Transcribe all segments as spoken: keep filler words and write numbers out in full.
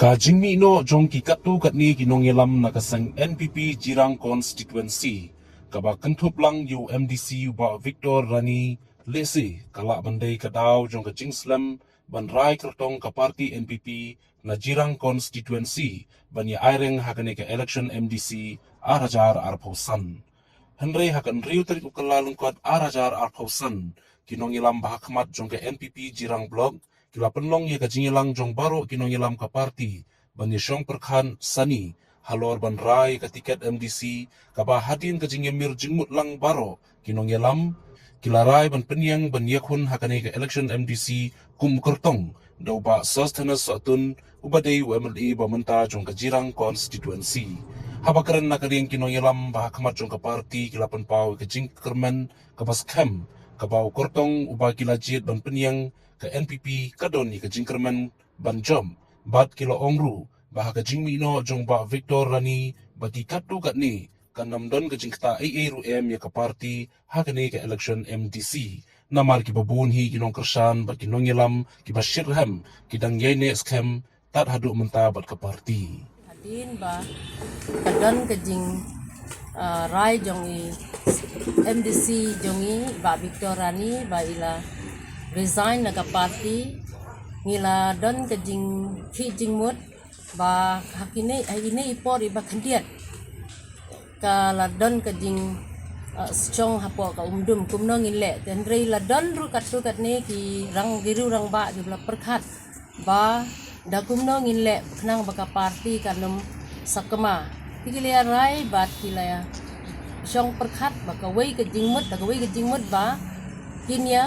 Ka jingmih noh jong ki katto katne ki nongïalam na ka seng N P P Jirang Constituency, kaba kynthup lang ïa u M D C u Bah Victor Rani, lehse ka lah ban dei ka daw jong ka jingslem ban rai kyrtong ka party N P P na Jirang Constituency ban ïa aireng ha kane ka election M D C ar hajar arphew san. Hynrei ha ka hynriew tarik u Kyllalyngkot ar hajar arphew san, ki nongïalam ba ha khmat jong ka N P P Jirang Block ki la pynlong ïa ka jingïalang jong baroh ki nongïalam ka party ban ïa shong pyrkhat sani halor ban rai ka tiket M D C, kaba hadien ka jingïamir jingmut lang baroh ki nongïalam ki la rai ban pynïeng ban ïakhun ha kane ka election M D C kum u kyrtong da u Bah Sosthenes Sohtun, uba dei u M L A ba mynta jong ka Jirang Constituency. Haba kren na ka liang ki nongïalam ba ha khmat jong ka party ki la pynpaw ïa ka jingkyrmen kaba skhem, kaba u kyrtong uba ki la jied ban pynïeng ka N P P ka don ïa ka jingkyrmen ban jop, bad ki la ong ruh ba ha ka jingmih noh jong Bah Victor Rani, ba ki katto katne kan ym don ka jingktah ei ei ruh em ïa ka party ha kane ka election M D C. Namar kiba bun hi ki nongkyrshan bad ki nongïalam kiba shitrhem ki dang ïaineh skhem tad haduh mynta bad ka party. Hadien ba ka don ka jing, ah, rai jong i M D C jong i, Bah Victor Rani, ba i la resign na ka party, ngi la don ka jingkhih jingmut ba ha kine, ha ine i por iba khyndiat ka la don ka jing, ah, shong hapoh ka umdum, kumno ngin leh. Hynrei la don ruh katto katne ki rang, ki riew rangbah kiba la pyrkhat ba da kumno ngin leh khnang ba ka party kan ym sakma. Te ki la ïa rai bad ki la ïa shong pyrkhat ba kawei ka jingmut, da kawei ka jingmut ba kin ïa,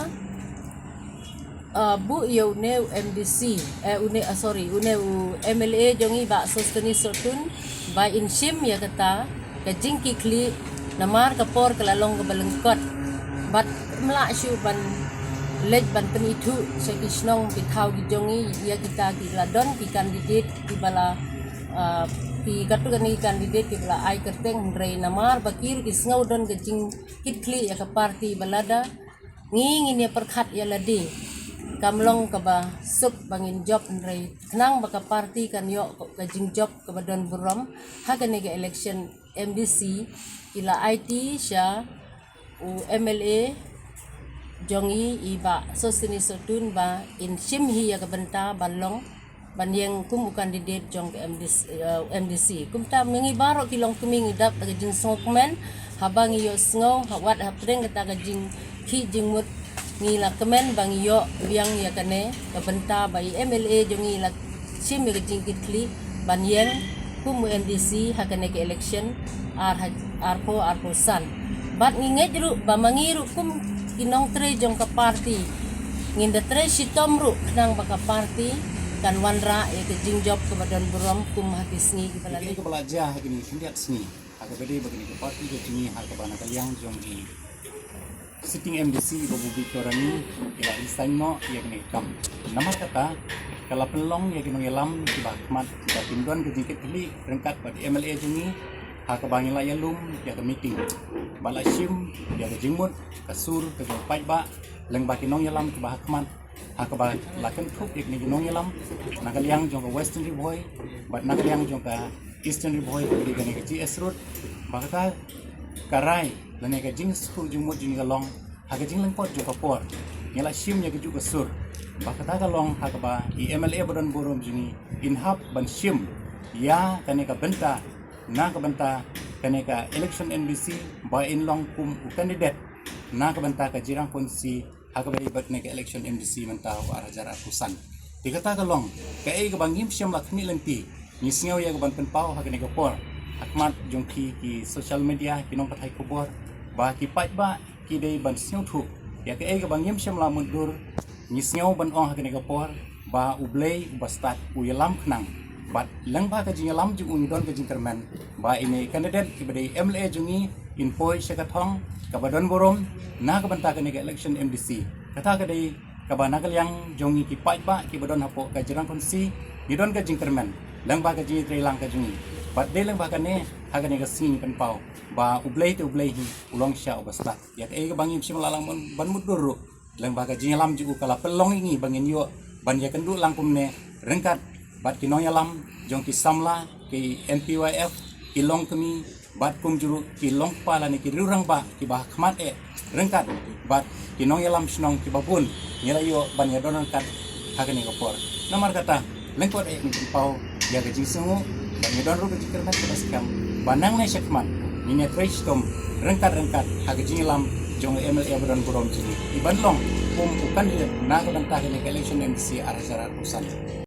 ah, buh ïa une u M D C, eh, une, ah, sorry, une u M L A jong i Bah Sosthenes Sohtun, ba in shim ïa kata ka jingkitkhlieh, namar ka por ka la long kaba lyngkot. Bad ym lah shuh ban leit ban pynithuh sha ki shnong ki thaw ki jong i ïa kita ki la don ki candidate kiba la, ah, ki katto katne ki candidate kiba la ai kyrteng, hynrei namar ba ki ruh ki sngew don ka jingkitkhlieh ïa ka party, ba lada ngi ngin ïa pyrkhat ïa lade kam long kaba suk ba ngin jop, hynrei khnang ba ka party kan ïoh ka jingjop kaba don burom ha kane ka election M D C, ki la aiti sha u M L A jong i, i Bah Sosthenes Sohtun, ba in shim hi ïa ka bynta ban long, ban ïeng kum u candidate jong ka M D C, eh, M D C. Kumta ma ngi baroh ki longkmie ngi dap da ka jingsngewkmen, haba ngi ïohsngew ha wat hapdeng kata ka jingkhih jingmut, ngi la kmen ba ngi ïoh biang ïa kane ka bynta ba i M L A jong i la shim ïa ka jingkitkhlieh ban ïeng kum u M D C ha kane ka election ar haj-, arphew arphew san. Bad ngi ngeit ruh ba ma ngi ruh kum ki nongtrei jong ka party, ngin da trei shitom ruh khnang ba ka party kan wanrah ïa ka jingjop kaba don burom kum ha ki sngi kiba la dei. Kaba la jia ha kine ki khyndiat sngi, ha kaba dei ba kine ki party ka jong ngi, ha kaba na ka liang jong i sitting M D C Bah Victor Rani, ki la resign noh ïa kane ka kam. Namar kata ka la pynlong ïa ki nongïalam kiba khmat kiba kim don ka jingkitkhlieh ryngkat bad i M L A jong ngi, ha kaba ngi la ïalum ïa ka meeting ba la shim ïa ka jingmut, ka sur, ka jingpaidbah lyngba ki nongïalam kiba ha khmat, ha kaba la kynthup ïa kine ki nongïalam na ka liang jong ka Western Ri Bhoi bad na ka liang jong ka Eastern Ri Bhoi, kaba dei kane ka G S Road. Ba kata ka rai lane ka jingsuk jingmut jong ngi ka long ha ka jinglyngkot jong ka por ngi la shim ïa kajuh ka sur. Ba kata ka long ha kaba i M L A ba don burom jong ngi in hap ban shim ïa kane ka bynta, na ka bynta kane ka election M D C, ba in long kum u candidate na ka bynta ka Jirang Constituency ha kaba dei bad kane ka election M D C mynta u ar hajar arphew san. Te kata ka long kaei kaba ngim shym la khmih lynti, ngi sngew ïa kaban pynpaw ha kane ka por ha khmat jong phi ki social media, ki nongpathai khubor, ba ki paidbah ki dei ban sngewthuh ïa kaei kaba ngim shym la mutdur. Ngi sngew ban ong ha kane ka por ba U Blei uba stad u ïalam khnang, bad lyngba ka jingïalam jong u ngi don ka jingkyrmen ba ine i candidate iba dei M L A jong ngi in poi sha ka thong kaba don burom na ka bynta kane ka election M D C. Kata ka dei kaba na ka liang jong ngi ki paidbah kiba don hapoh ka Jirang Constituency ngi don ka jingkyrmen lyngba ka jingïatreilang ka jong ngi. Bad dei lyngba kane ha kane ka sngi ngi pynpaw ba U Blei te U Blei hi u long shisha uba stad. Ïa kaei kaba ngim shym la lah ban mutdur ruh, lyngba ka jingïalam jong u ka la pynlong ïa ngi ba ngin ïoh ban ïakynduh lang kumne ryngkat bad ki nongïalam jong ki samla, ki N P Y F, ki longkmie, bad kumjuh ruh ki longkpa lane ki riew rangbah kiba ha khmat eh ryngkat bad ki nongïalam shnong kiba bun ngi la ïoh ban ïadon ryngkat ha kane ka por. Namar kata, lyngkot eh ngi pynpaw ïa ka jingsngewnguh bad ngi don ruh ka jingkyrmen kaba skhem ba nangne sha khmat ngin ïatrei shitom ryngkat ryngkat ha ka jingïalam jong u M L A ba don burom jong ngi, i ban long kum u candidate na ka bynta kane ka election M D C ar hajar arphew san.